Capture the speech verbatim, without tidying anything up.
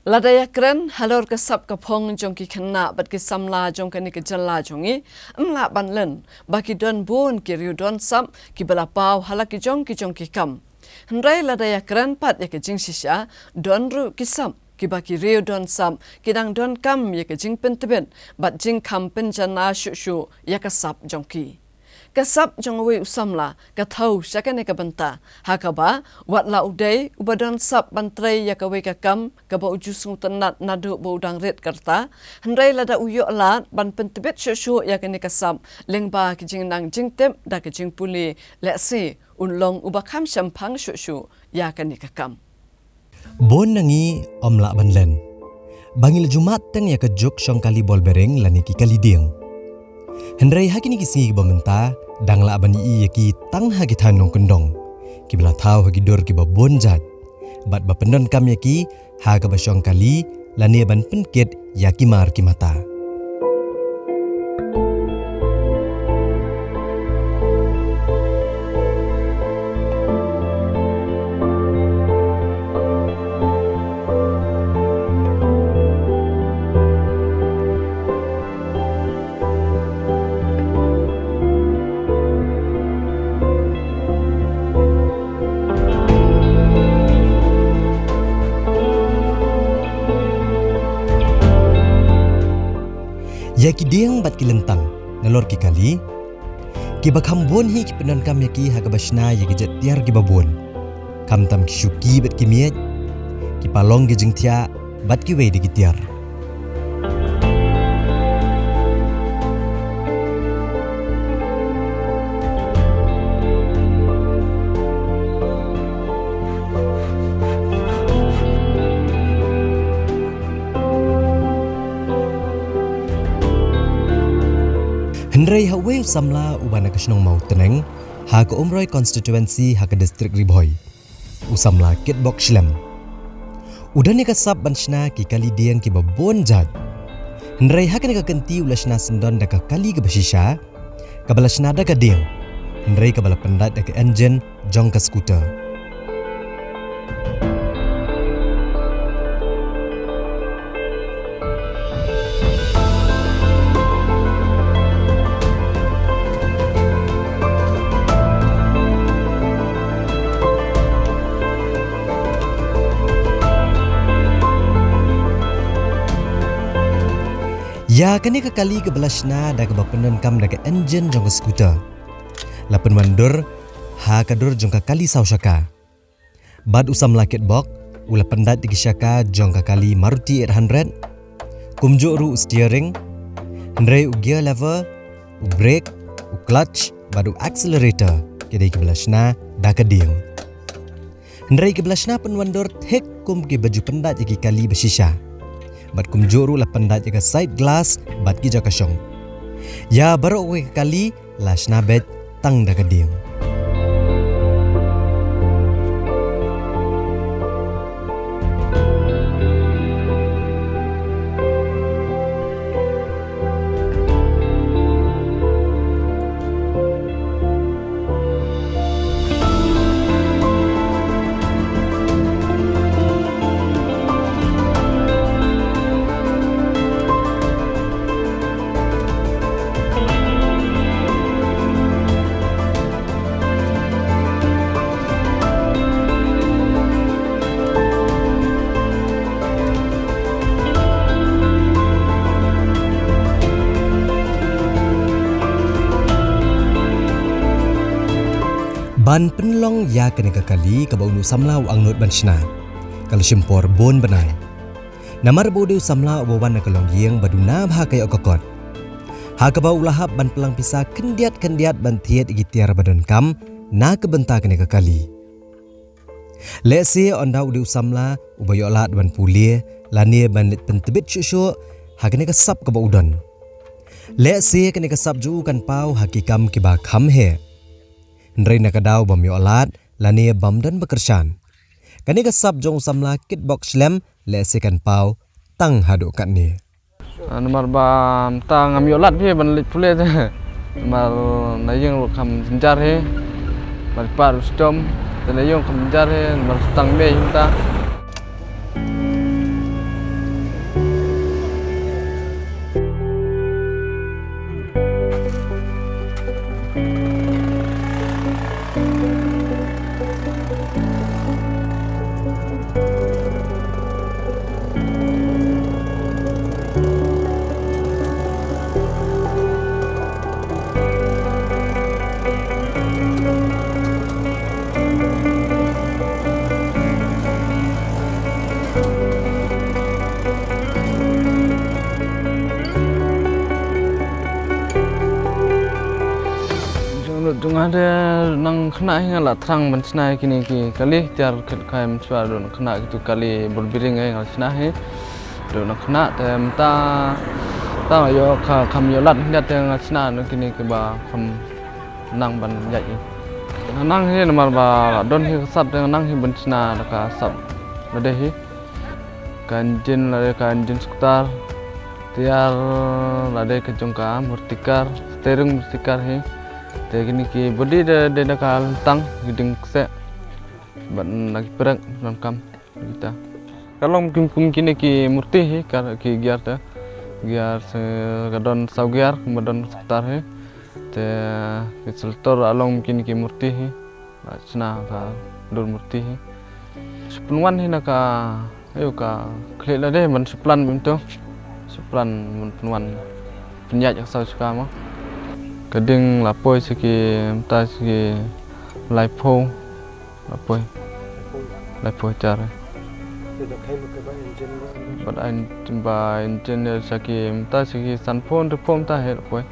Lada ïakren halor ka sap ka phong jong ki khynnah bad ki samla jong kane ka jylla jong ngi, ym lah ban len ba ki don bun ki riew don sap kiba la paw ha la ki jong ki jong ki kam. Hynrei lada ïakren pat ïa ka jingshisha, don ruh ki sap kiba ki riew don sap ki dang donkam ïa ka jingpyntbit bad jingkham pynjanai shuh shuh ïa ka sap jong ki. Ka sap jong uwei u samla ka thew sha kane ka bynta, ha kaba wat la u dei uba don sap ban trei ïa kawei ka kam kaba u ju sngewtynnat naduh ba u dang rit ka rta, hynrei lada u ïoh lad ban pyntbit shuh shuh ïa kane ka sap lyngba ki jingnang jingtip da ka jingpule, lehse un long uba kham shemphang shuh shuh ïa kane ka kam. Bun na ngi ym lah ban len ba ngi la ju mad teng ïa ka juk shong kali ball bearing lane ki kali dieng. Hynrei ha kine ki sngi kiba mynta dang lah ban ïohi ïa ki tang ha ki thaiñ nongkyndong kiba la thaw ha ki dur kiba bun jait bad ba pyndonkam ïa ki ha kaba shong kali lane ban pynkit ïa ki mar ki mata. Ïa ki dieng bad ki lyntang nalor ki kali kiba kham bun hi ki pyndonkam ïa ki ha kaba shna ïa ki jait tiar kiba bun, khamtam ki shuki bad ki miej, ki palong ki jingthiah bad kiwei de ki tiar. Hynrei ha uwei u samla uba na ka shnong Mawtneng ha ka Umroi constituency ha ka district Ri Bhoi, u samla Kitbok Shlem u don ïa ka sap ban shna ki kali dieng kiba bun jait. Hynrei ha kane ka kynti u la shna syndon da ka kali kaba shisha kaba la shna da ka dieng, hynrei kaba la pyndait da ka engine jong ka scooter. Ïa kane ka kali kaba la shna da kaba pyndonkam da ka engine jong ka scooter la pynwandur ha ka dur jong ka kali saw shaka. Bad u samla Kitbok u la pyndait da ki shaka jong ka kali Maruti eight hundred, kumjuh ruh u steering, hynrei u gear lever, u brake, u clutch bad u accelerator ki dei kiba la shna da ka dieng. Hynrei kiba la shna pynwandur thik kum kiba ju pyndait ïa ki kali ba shisha. Bad kumjuh ruh la pyndait ïa ka side glass bad ki jaka shong. Ïa baroh kawei ka kali la shna beit tang da ka dieng. Ban pynlong ïa kane ka kali kaba u samla u angnud ban shna, ka la shim por bun bnai. Namar ba u dei u samla uba wan na ka longïing ba duna bha ka ïoh ka kot, ha kaba u la hap ban pynlang pisa khyndiat khyndiat ban thied ïa ki tiar ba donkam na ka bynta kane ka kali. Lehse ynda u dei u samla uba ïoh lad ban pule lane ban leit pyntbit shuh shuh ha kane ka sap kaba u don, lehse kane ka sap jong u kan paw ha ki kam kiba kham heh. Hynrei na ka daw bym ïoh lad lane bym don ba kyrshan, kane ka sap jong u samla Kitbok Shlem lehse kan paw tang haduh katne. Ah, namar ba mynta ngam ïoh lad phi ban leit pule te. Namar na ïing ruh kham jynjar hi. Namar pat ruh shitom. Te na ïing kham jynjar hi namar tang mei mynta. Jong nga te nang khynnah hi nga la thrang ban shna kine ki kali, tiar khat khai mynshwa don khynnah kitu kali burbiring nga la shna hi. Don khynnah te mynta ta ïoh ka kham ïoh lad hynda te nga shna don kine kiba kham nang ban ïaid hi. Nga nang hi namar ba don hi ka sap te nga nang hi ban shna da ka sap lade hi. Ka engine lade ka engine skutar, tiar lade ka jong ka murti kar, steering murti kar hi. Te kine ki body de de da ka lyntang ki dieng kseh. Bad na ki brake donkam kita. Ka long kum kum kine ki murti hi ka ki gear te. Gear se ka don saw gear kumba don skutar hi. Te ki selector la long kine ki murti hi. La shna ka dur murti hi. Shu pynwan hi na ka, ayo ka khlieh lade ban shu plan bynta. Shu plan ban pynwan pynïaid ka saw shuka mo. Ka dieng la poi sa ki mynta sa ki laiphew la poi. Laiphew hajar. Bad ai ba engineer sa ki mynta sa ki sanphew hynriewphew mynta hi la poi.